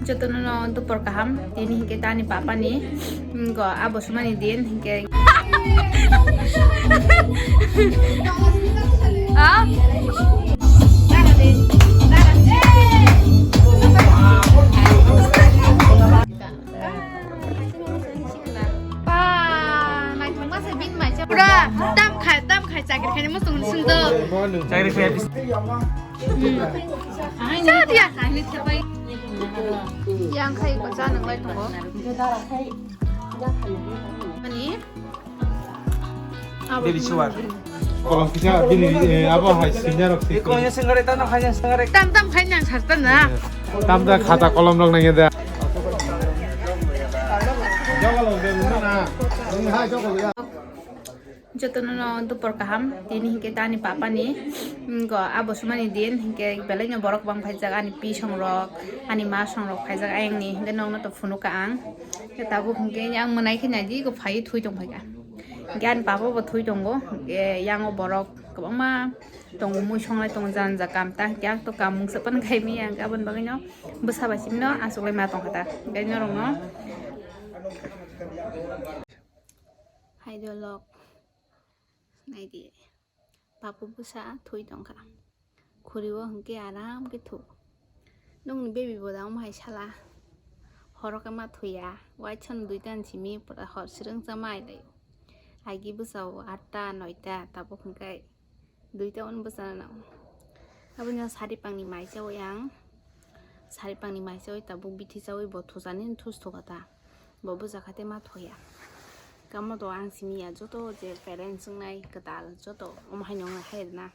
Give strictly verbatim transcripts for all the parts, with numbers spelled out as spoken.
Jotono no dupor kaham, tini hinkhe tani papa ni, mm, go abo sumani din hinkhe. Ah? Pura tam khai, tam khai chakri khai muchung sung do. Chakri khai. Hmm. Sa dia. Yang khai ko cha nang lai tongo. Ani. Baby shower. Kolom kisa bini, eh, abo hai senior rok si. Iko yang sengare tano hai yang sengare. Tam tam khai nang sarta na. Tam da khata kolom rok nang da. Jotono no dupor kaham, tini hinkhe tani papa ni, mm, go abo sumani din hinkhe belai no borok bang phaijak ani pisong rok, ani ma song rok phaijak ayang ni hinkhe nokno to phunuk ka ang. Tabuk hinkhe yang mwnai khe nai di go phai thui tong phaikha. Hinkhe ani papa bo thui tongo, hinkhe yang o borok kwbangma tongo, mui songlai tongo, janja kam ta, hinkhe ang to kam mungsa pan khai mi ang aboni bagwi no bwsa bai simi no aswk lai ma tong kha ta, hinkhe norok no. Hai dolok, nai di, papu bwsa thui tong kha, khuri o hinkhe aram khe thu. Nokni baby bo da omo hai sala, horo khe ma thuya, waithon duita ni simi pura hor swrwng cha ma ai lai. Agi bwsa o atta noita tabuk hinkhe. Duita on bwchana nang. Aboni sari pangni mai chawi ang. Sari pangni mai chawi tabuk bithi chawi bo thuchani thus thukata. Bo bwchakha tei ma thuya. Kamo to ang simi ya joto je parents wngnai kwtal joto omo haino wngnai hai rwna.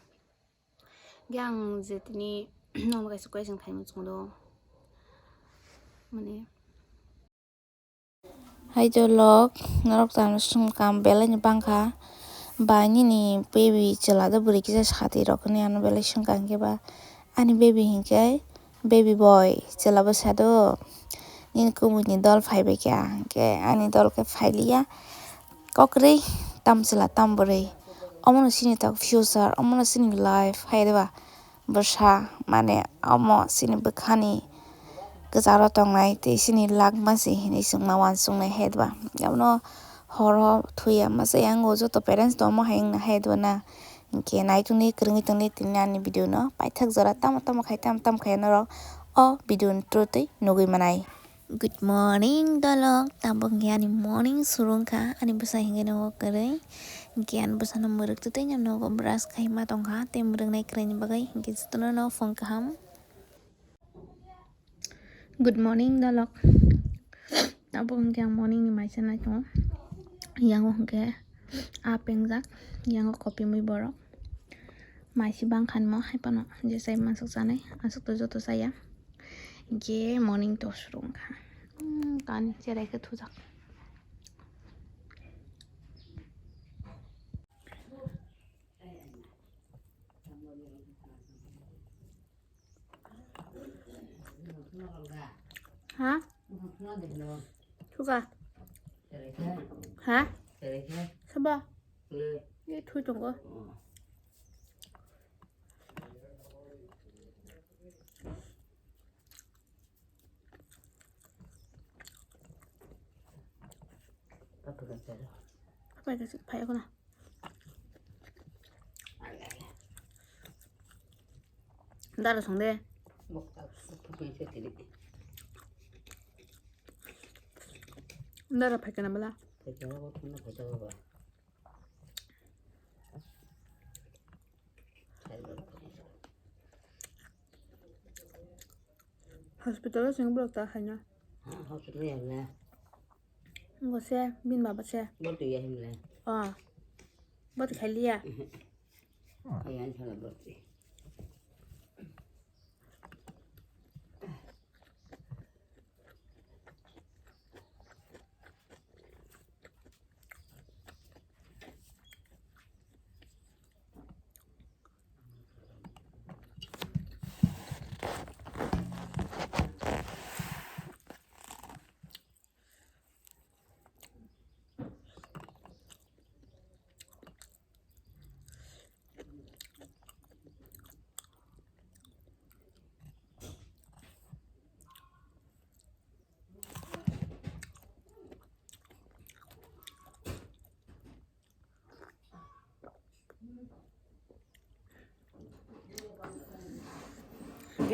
Ge ang je tini omo kaisa question khaimung chwngdo. Mane Hai dolok, norok tamo swngkha, ang belai no bangkha. Ba nini baby chwla do bwrwi kisa sati rok hinwi ano belai swngkha, hinkhe ba ani baby hinkhe baby boy chwla bwsa do nini kumui ni dol phaibai kha, hinkhe ani dol khe phailiya. Kokrwi tam chwla tam bwrwi, omono chini tok future, omono chini life hai de ba. Bwsa mane omo chini bwkhani kwcharo tongnai tei chini lak masi hinwi chwngma uansuknai hai ba. Abono horo thuya masa yango joto parents tongmo hai wngna hai ba na. Hinkhe naitukni kwrwngwi tongdi tini ani video no paithak jora tamo tamo khai tamo tamo khai norok o video ni through twi nugwi manai. Good morning dolok, tabuk hinkhe ani morning surung kha, ani bwsa hinkhe nogo kwrwi, hinkhe ani bwsano mwrwk twtwi no nogo brush khaima tongkha, tei mwrwknai kwrwini bagwi hinkhe jotono no phone kaham. Good morning dolok, tabuk hinkhe ang morning ni mai chanai tongo, yango hinkhe aa pengjak, yango kopi mui borok, mai se bangkha nw hai phano je chai mansuk chanai, aswk to joto chaya. Hinkhe morning to surung kha. Hmm, kani cherai khe thujak. Ha? Thuka? Ha? Sabo? Ye thui tongo. Apa itu sih? Payah kena. Dara song deh. Dara payah kena bela. Hospital o chwng borok ta khaina. Ha, hospital ya na. Ngo se, bin baba se. Borok ya himle. Ah. Borok khailiya. Mhm. Ayan sana borok.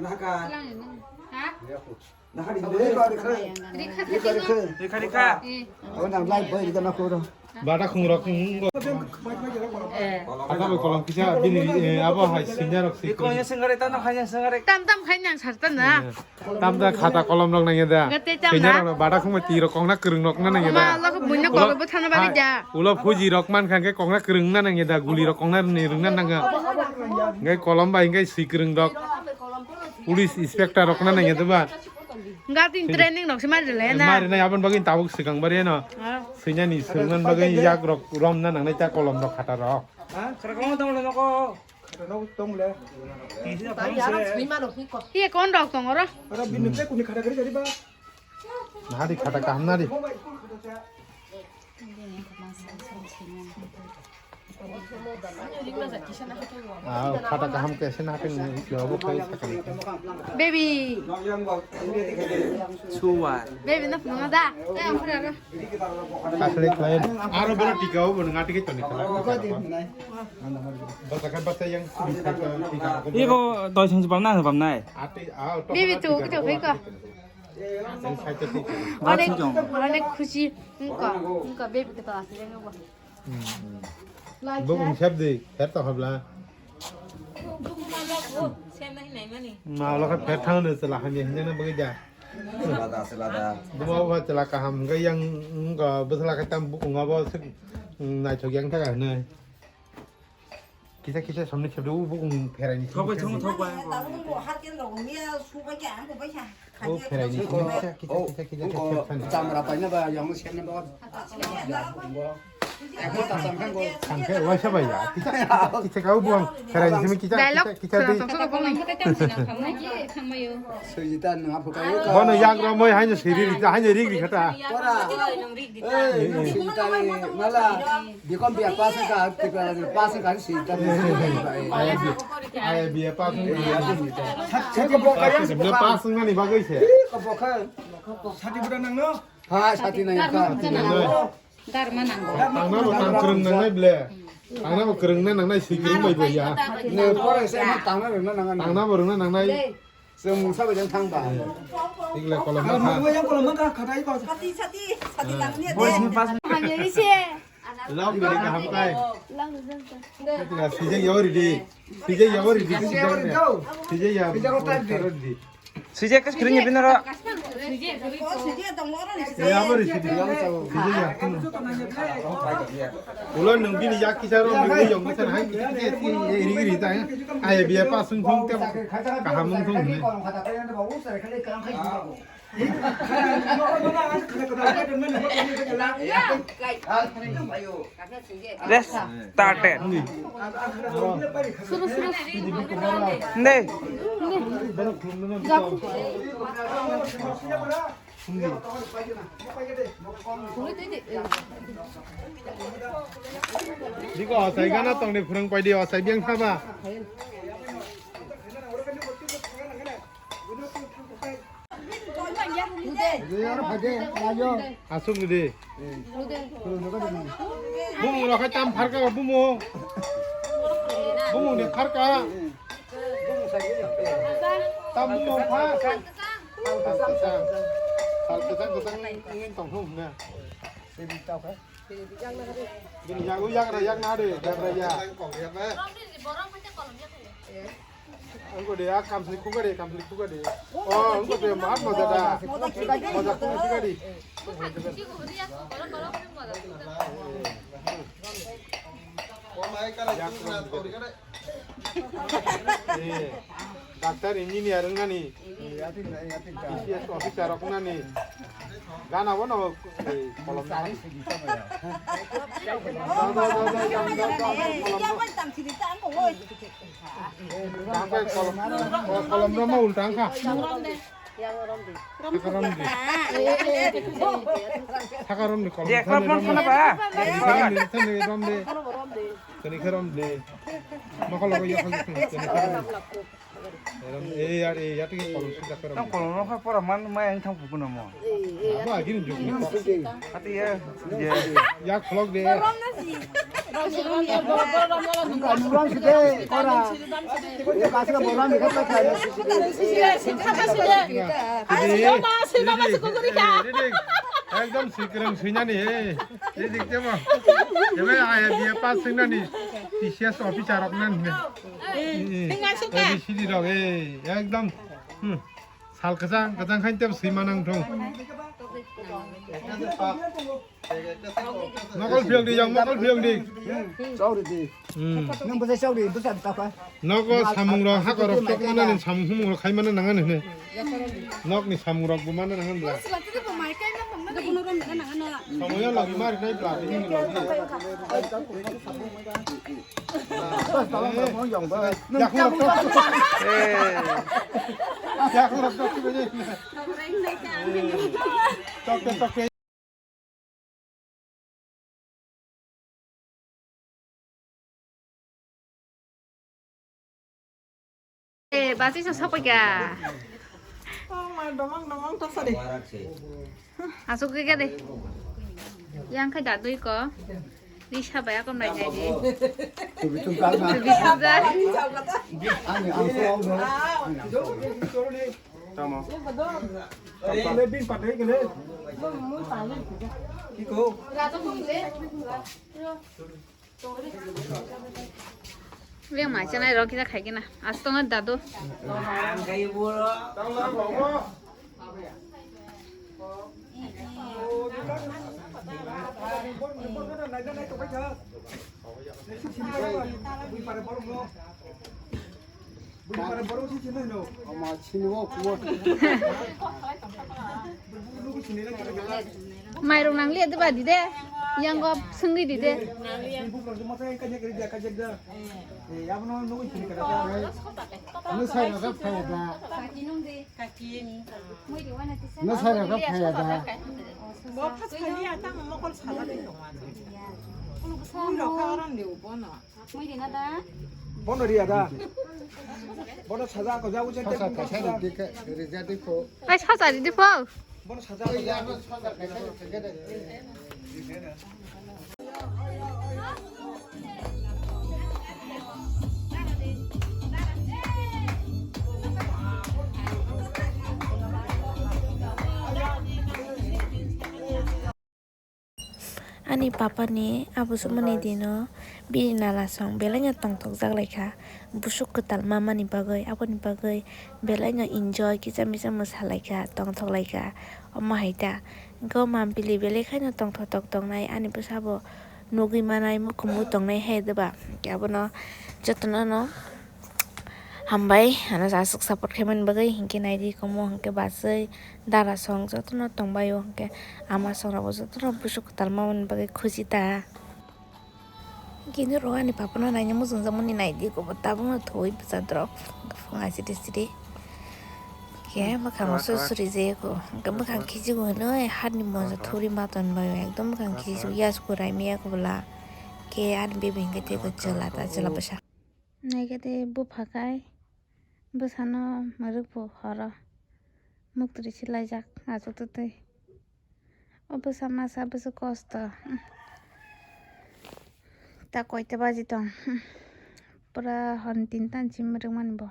Ha? Rikha, rikha. Rikha, rikha. Eh. Bata khungrok. Khata bai kolom kisa bini, eh, abo hai senior rok si. Tam tam khai nang sar ta na. Tam da khata kolom rok nang da. Gate tam senior na. Rok bata khungma ti rok kongna kwrwng rok na nang da. Ma lo ko buino kolom bo thana bari da. Ulo phuji rok man khan khe kongna kwrwng na nang da, guli rok kongna ni rwng na nang. Ngai kolom bai ngai si kwrwng rok. Police inspector rok na nang da ba. Gating training rok se mari le na. Mari na abon bagwi tabuk swkang bari no. Ah. Swinani swrwngnan bagwi yak rok rom na nangnai ta kolom rok khata rok. Ha? Khata kolom tong le noko. Khata nok tong le. Tisi na phone se. Ye kon rok tong ro? Ara bini te kuni khata gari gari ba. Nahari khata kaham nari. Ah, khata kaham ke sini hapin ni, ya, obo khai sakali. Baby. Chuwa. Baby na phunga da. Kasle klai. Aro bela tika obo nang ati ke toni kala. Bata kan bata yang tika. Ibo doi song bam na bam nai. Ati, ah, to Baby tu, tu khai ko. Onek, onek khushi. Engko, engko baby ke to asli engko. Bo bung sep di, sep to habla. Ma lo ka pher thang ne sela ham ye hinna bagwi da. Selada, selada. Bo ba sela kaham ga yang engko bo sela ka tam bu nga bo sik naithok yang thaga hinai. Kisa kisa somni sebdo u bukung pherai ni. Thok bai, thok, thok bai. Tabuk bo har ken rok miya su bai khe ang bo bai kha. O pherai ni kisa kisa kisa kisa. Chamra paina ba yang sen ba. Thangkhe waisa bai ya. Kisa kisa kau buang pherai ni simi kisa kisa kisa di. Sujita nang apu kai. Bono yak romoi haino siri rita haino rig rikata. Pora. Eh, Sujita ni mala. Bikon biya pass ka, Tripura ni pass ka si ta. Ai biya pass ni. Sati bo kaya. Biya pass ni bagwi se. Ko bokha. Sati buda nang no? Ha, sati nang ka. Darma nang. Tangna bo tang kwrwng nang nai ble. Tangna bo kwrwng nang nai si kwrwng bai bo ya. Ne pore se ma tangna rwna nang nai. Tangna bo rwna nang nai. Chwng mungsa bai jang thang ba. Tikle kolom ma kha. Mungsa yang kolom ma kha, khatai ko. Sati, sati, sati tang ni. Boys ni pass. Hamya ri se. Lam gari kaham kai. Lam ri jang ta. Tikla sijak yaw ri di. Sijak yaw ri di. Sijak yaw ri di. Sijak yaw ri di. Sijak kas kring ni binara. Sijak tong oro ni. Ya, abo ri sijak. Sijak yaw. Ulo nung bini yak kisa ro nung yong kisa hai kisa kisa iri iri ta. Ai biya pass wng thung te kaham wng thung hwnwi. Let's start it. Nei. Diko, osai gana tongni phwrwng paidi, osai biyang saba. Asuk ni di. Bumung rok hai tam pharka bumung. Bumung ni pharka. Tam bumung pha. Sal kwchang. Sal kwchang kwchang wngwi tong thung hwnna. Bini yago yagra yakna de, yagra ya. Wngkha de, a kamsni khuga de, kamsni khuga de. Oh, wngkha de, mahat moja da. Moja khuga khuga de. Eh, doctor, engineer wngnani. B C S officer rok wngnani. Gana bono, eh, kolom. Kolom rok ma ulta wngkha. Saka romdi. Saka romdi kolom. Thani rom de. Thani khe romdi. Mokol logo yakal thani khe romdi. Rom, eh, yar, eh, yar tike kolom sida khe romdi. Tang kolom rok pora man mai ang thang pukuna mo. Abo agini jogni. Hati ya. Yak kholok de. Borom side, kora. Kasra borom de kata kaya. Ekdom sikrang sinani he. Ini dikte mo. Ebe aya biya pass sinani. T C S officer rok nan he. Tinggal suka. A B C D rok, eh, ekdom. Hmm. Sal kachang, kachang khain tep sima nang thung. Mokol phiyok di, yang mokol phiyok di. Chau ri di. Hmm. Nang bwsai chau ri, bwsai ta kha. Nogo samung rok, hakor rok tok mana ni samung humung rok khai mana nang ani hne. Nok ni samung rok bo mana nang ani bla. Somoyo logi mari nai bla, bini logi. Yakhung rok tok. Yakhung rok tok. Tok, tok, tok. Eh, basi so sapai ka. Oh, ma domang domang to sari. Asuk ke de. Yang khai da dui ko. Ni sabai akon nai nai ni. Tubi tum kal na. Tubi tum kal. Ani ang so no. Ani ang so. Tamo. Kale bin patai kale. Kiko. Beng mai chanai rok kisa khai kena. Astongo dadu. Mairung nang liya diba dide, yango sengri dide. Nwsai rok phai da. Nwsai rok phai da. Bono riya da. Bono saja ko jago jente. Sasa kaisa rijak rijak dikho. Ai sasa rijak dikho. Bono saja ko jago. Ani papani abo sumani dino bini nalasong belai no tongthokjak laikha, busuk kwtal mamani bagwi, aboni bagwi belai no enjoy kisa misa mwsa laikha, tongthok laikha, omo hai ta. Hwnkhe o mampili belai kheno tongthok tongnai, ani bwsabo nugwi manai, mukhungo tongnai hai diba? Hwnkhe abono jotono no hambai, ano aswk support khaimani bagwi, hinkhe naidi komo hinkhe bachwi. Dara song jotono tongbaio, hwnkhe ama songrokbo jotono busuk kwtal mamani bagwi khusi ta. Kini ro ani papano naina muchungjakmani naidi kobo tabukno thoi bwchadrok phunga siri siri. Khe mwkhang suri suri jeyako, hwnkhe mwkhang khijigo hwnwi hatni moja thuri maton baio, ekdom mwkhang khijigo yasku raimiyako bwla. Khe ani bebe hwnkhe tei chwla ta chwla bwsa. Naikhe tei bupha kai bwsano mwrwkbo horo muktwi se laijak achuk twtwi. O bwsa masa bwswk kosto. Ta koita baji tong. Pura horni tinta ni simi mwrwkmani bo.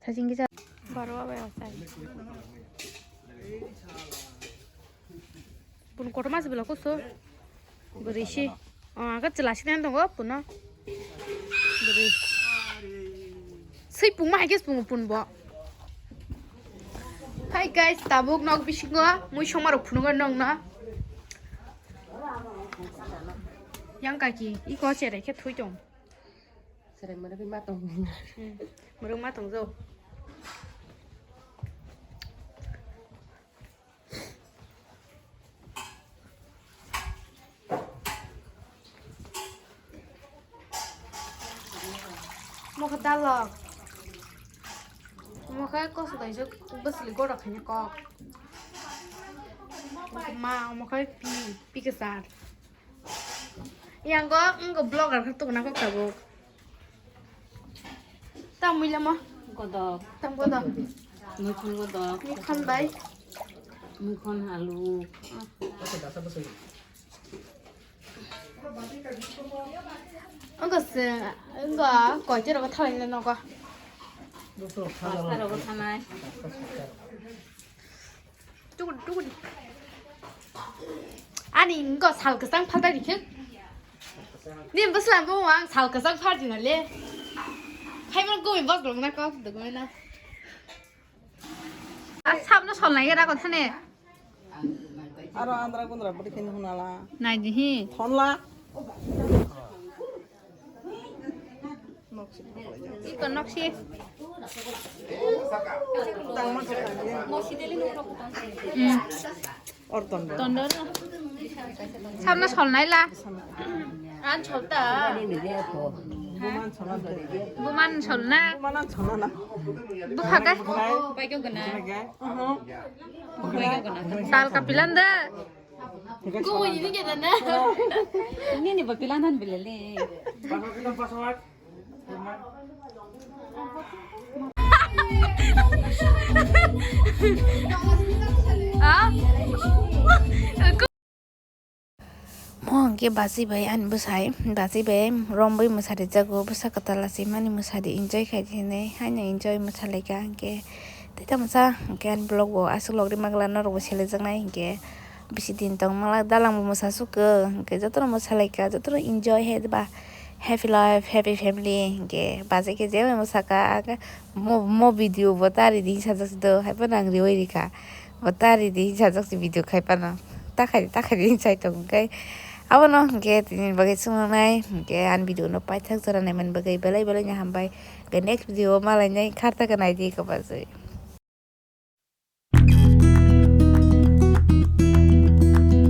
Saiching kisa. Baro bai asai. Bun kotor mas bila kuso. Bwrwi si. O, aga chwla sini tongo puno. Bwrwi. Sui pungma hai khe pungo punbo. Hi guys, tabuk nok bisingo mui somarok phunukgo nokno. Yang kaki, iko cherai khe thui tong. Cherai mwrwk ma tong. Hmm, mwrwk ma tong jo. Mokhe dalok. Mokhe kosok kaisa bwsli gorok khaina kok. Ma, mokhe pi, pi kwchar. Yang go, wng go vlogger khe tongna kok tabuk. Tamo muilamo? Godok. Tam godok. Muikhon godok. Muikhon bai. Muikhon alu. Wng go se, wng go koite rogo thalai na nogo. Pasta rogo thanai. Tukun, tukun. Ani wng go sal kwchang phaltai rikhe. Ni bwsla bo ang sal kwchang pharjina le. Hai man goi bos rok na kok dugmai na. A sabno sol nai ra ko thane. Aro andra gundra budi khin hunala. Nai di hi. Thonla. Iko noksi. Hmm. Or tondo. Tondo no. Samno solnai la. An solta. Buman solna. Buman solna. Bupha kai. Pai ko gana. Pai ko gana. Sal ka pilan da. Ko ini ke dana. Ini ni ba pilan han bilele. Mo hwnkhe bachwi bai ani bwsai, bachwi bai romwi mwsarijago, bwsa kwtal achimani mwsadi enjoy khai di hinwi haino enjoy mwsalaika hwnkhe. Tei tamo sa hwnkhe ani vlog bo aswk logri magla norokbo selejaknai hwnkhe. Bisi din tong mala dalang bo mwsa sukha hwnkhe jotono mwsalaika jotono enjoy hai ba happy life happy family hwnkhe bachai khe jemai mwsaka mo mo video bo ta ridi sajak do hai phano ang riwi rikha bo ta ridi sajak video khai phano takhai takhai di chai tong khe. Abono hwnkhe tini bagwi swngnai hwnkhe ani video no paithak jora naimani bagwi belai belai no hambai. Hwnkhe next video o malainai kharta khe naidi kwbajwi.